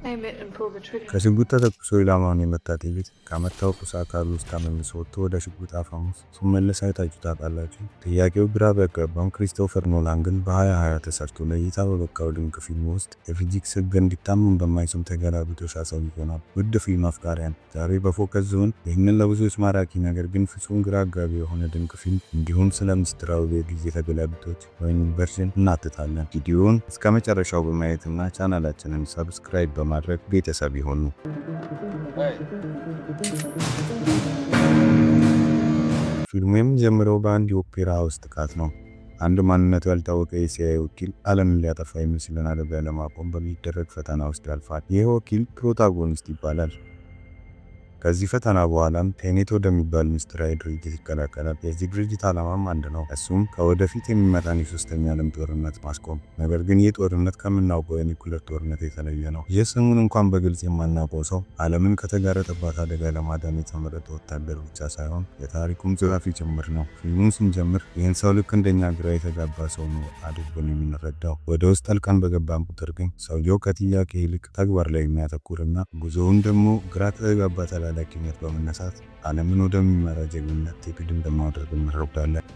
Aim it and pull the trigger. ከሽጉጥ ተተኩሶ ኢላማውን የመታ ጥይት ከመታው ቁስ አካል ውስጥ ተመልሶ ወጥቶ ወደ ሽጉጥ አፈሙዝ ሲመለስ አይታችሁ ታውቃላችሁ? ጥያቄው ግራ ቢያጋባም ክሪስቶፈር ኖላን ግን በ2020 ተሰርቶ ለእይታ በበቃው ድንቅ ፊልም ውስጥ የፊዚክስ ሕግ እንዲታመን በማይስም ተገላቢጦሽ አሳይቶናል። ውድ ፊልም አፍቃሪያን፣ ዛሬ በ Focus Zone ይህንን ለብዙዎች ማራኪ ነገር ግን ፍጹም ግራ አጋቢ የሆነ ድንቅ ፊልም እንዲሁም ስለ ምስጢራዊ የጊዜ ተገላቢጦሽ ወይም inversion እናትታለን። ቪዲዮውን እስከ መጨረሻው በማየትና ቻናላችንን subscribe በማድረግ ቤተሰብ ይሁኑ። Hey. ፊልሙ የሚጀምረው በአንድ የኦፔራ ሃውስ ጥቃት ነው። አንድ ማንነቱ ያልታወቀ የሲአይኤ ወኪል ዓለምን ሊያጠፋ የሚመስልን አደጋ ለማቆም በሚደረግ ፈተና ውስጥ ያልፋል። ይህ ወኪል ፕሮታጎኒስት ይባላል። ከዚህ ፈተና በኋላም ቴኔት ወደሚባል ምስጢራዊ ድርጅት ይቀላቀላል። የዚህ ድርጅት ዓላማም አንድ ነው። እሱም ከወደፊት የሚመጣን የሶስተኛ ዓለም ጦርነት ማስቆም። ነገር ግን ይህ ጦርነት ከምናውቀው የኒኩለር ጦርነት የተለየ ነው። ይህ ስሙን እንኳን በግልጽ የማናውቀው ሰው ዓለምን ከተጋረጠባት አደጋ ለማዳን የተመረጠ ወታደር ብቻ ሳይሆን የታሪኩም ጸሐፊ ጭምር ነው። ፊልሙን ስንጀምር ይህን ሰው ልክ እንደኛ ግራ የተጋባ ሰው ነው አድርገን የምንረዳው። ወደ ውስጥ ጠልቀን በገባን ቁጥር ግን ሰውየው ከጥያቄ ይልቅ ተግባር ላይ የሚያተኩርና ጉዞውን ደግሞ ግራ ከተጋባ ተላላኪነት በመነሳት ዓለምን ወደሚመራ ጀግንነት ትግል እንደማድረግ እንረዳለን።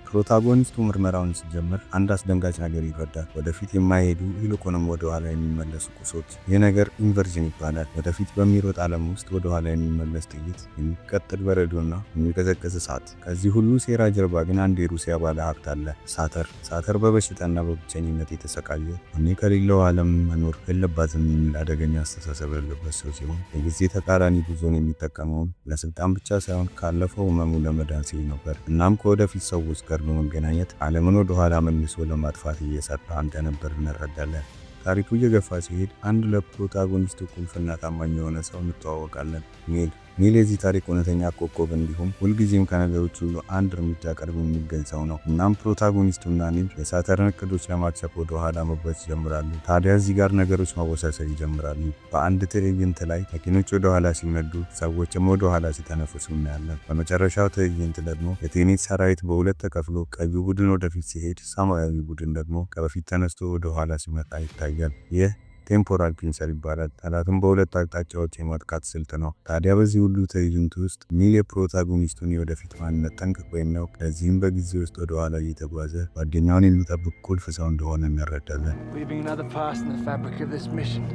ፕሮታጎኒስቱ ምርመራውን ሲጀምር አንድ አስደንጋጭ ነገር ይረዳል። ወደፊት የማይሄዱ ይልቁንም ወደ ኋላ የሚመለሱ ቁሶች። ይህ ነገር inversion ይባላል። ወደፊት በሚሮጥ ዓለም ውስጥ ወደ ኋላ የሚመለስ ጥይት፣ የሚቀጥል በረዶና የሚቀዘቅዝ እሳት። ከዚህ ሁሉ ሴራ ጀርባ ግን አንድ የሩሲያ ባለ ሀብት አለ፣ ሳተር። ሳተር በበሽታና በብቸኝነት የተሰቃየ፣ እኔ ከሌለው ዓለም መኖር የለባትም የሚል አደገኛ አስተሳሰብ ያለበት ሰው ሲሆን የጊዜ ተቃራኒ ጉዞን የሚጠቀመውም ለስልጣን ብቻ ሳይሆን ካለፈው ህመሙ ለመዳን ሲል ነበር። እናም ከወደፊት ሰዎች ጋር በመገናኘት ዓለምን ወደ ኋላ መልሶ ለማጥፋት እየሰራ እንደነበር እንረዳለን። ታሪኩ እየገፋ ሲሄድ አንድ ለፕሮታጎኒስቱ ቁልፍና ታማኝ የሆነ ሰው እንተዋወቃለን፣ ኒል። ኒል የዚህ ታሪክ እውነተኛ ኮከብ እንዲሁም ሁልጊዜም ከነገሮች ሁሉ አንድ እርምጃ ቀድሞ የሚገኝ ሰው ነው። እናም ፕሮታጎኒስቱና ኒል የሳተርን እቅዶች ለማክሸፍ ወደ ኋላ መጓዝ ይጀምራሉ። ታዲያ እዚህ ጋር ነገሮች መወሳሰብ ይጀምራሉ። በአንድ ትዕይንት ላይ መኪኖች ወደ ኋላ ሲነዱ፣ ሰዎችም ወደ ኋላ ሲተነፍሱ እናያለን። በመጨረሻው ትዕይንት ደግሞ የቴኔት ሰራዊት በሁለት ተከፍሎ ቀዩ ቡድን ወደፊት ሲሄድ፣ ሰማያዊ ቡድን ደግሞ ከበፊት ተነስቶ ወደ ኋላ ሲመጣ ይታያል። ይህ temporal pincer ይባላል። ጠላትን በሁለት አቅጣጫዎች የማጥቃት ስልት ነው። ታዲያ በዚህ ሁሉ ትዕይንት ውስጥ ኒል የፕሮታጎኒስቱን የወደፊት ማንነት ጠንቅቆ የሚያውቅ፣ ለዚህም በጊዜ ውስጥ ወደ ኋላ እየተጓዘ ጓደኛውን የሚጠብቅ ቁልፍ ሰው እንደሆነ እንረዳለን። Weaving another past in the fabric of this mission.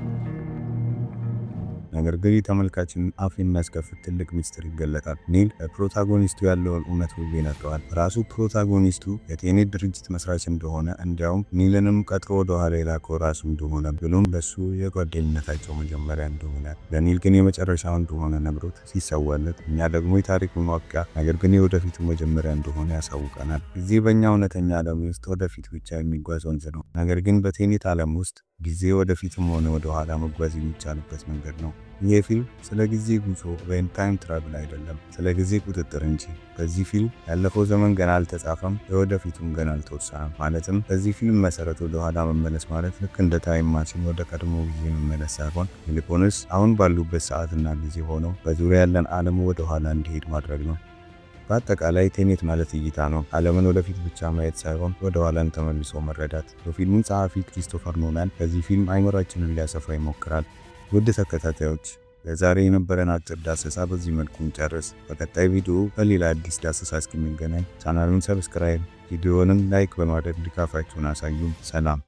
ነገር ግን የተመልካችን አፍ የሚያስከፍት ትልቅ ሚስጥር ይገለጣል። ኒል ለፕሮታጎኒስቱ ያለውን እውነት ሁሉ ይነግረዋል። ራሱ ፕሮታጎኒስቱ የቴኔት ድርጅት መስራች እንደሆነ፣ እንዲያውም ኒልንም ቀጥሮ ወደኋላ የላከው ራሱ እንደሆነ፣ ብሎም ለሱ የጓደኝነታቸው መጀመሪያ እንደሆነ ለኒል ግን የመጨረሻው እንደሆነ ነግሮት ሲሰዋለት፣ እኛ ደግሞ የታሪኩ ማብቂያ ነገር ግን የወደፊቱ መጀመሪያ እንደሆነ ያሳውቀናል። ጊዜ በእኛ እውነተኛ ዓለም ውስጥ ወደፊት ብቻ የሚጓዝ ወንዝ ነው። ነገር ግን በቴኔት ዓለም ውስጥ ጊዜ ወደፊትም ሆነ ወደኋላ መጓዝ የሚቻልበት መንገድ ነው። ይህ ፊልም ስለ ጊዜ ጉዞ ወይም time travel አይደለም፣ ስለ ጊዜ ቁጥጥር እንጂ። በዚህ ፊልም ያለፈው ዘመን ገና አልተጻፈም፣ የወደፊቱም ገና አልተወሰነም። ማለትም በዚህ ፊልም መሰረት ወደ ኋላ መመለስ ማለት ልክ እንደ time machine ወደ ቀድሞ ጊዜ መመለስ ሳይሆን ይልቁንስ አሁን ባሉበት ሰዓትና ጊዜ ሆነው በዙሪያ ያለን ዓለም ወደ ኋላ እንዲሄድ ማድረግ ነው። በአጠቃላይ ቴኔት ማለት እይታ ነው። ዓለምን ወደፊት ብቻ ማየት ሳይሆን ወደ ኋላም ተመልሶ መረዳት። የፊልሙን ጸሐፊ ክሪስቶፈር ኖላን በዚህ ፊልም አይምሯችንን ሊያሰፋ ይሞክራል። ውድ ተከታታዮች፣ ለዛሬ የነበረን አጭር ዳሰሳ በዚህ መልኩ እንጨርስ። በቀጣይ ቪዲዮ በሌላ አዲስ ዳሰሳ እስክንገናኝ ቻናሉን subscribe፣ ቪዲዮንም like በማድረግ ድጋፋችሁን አሳዩን። ሰላም።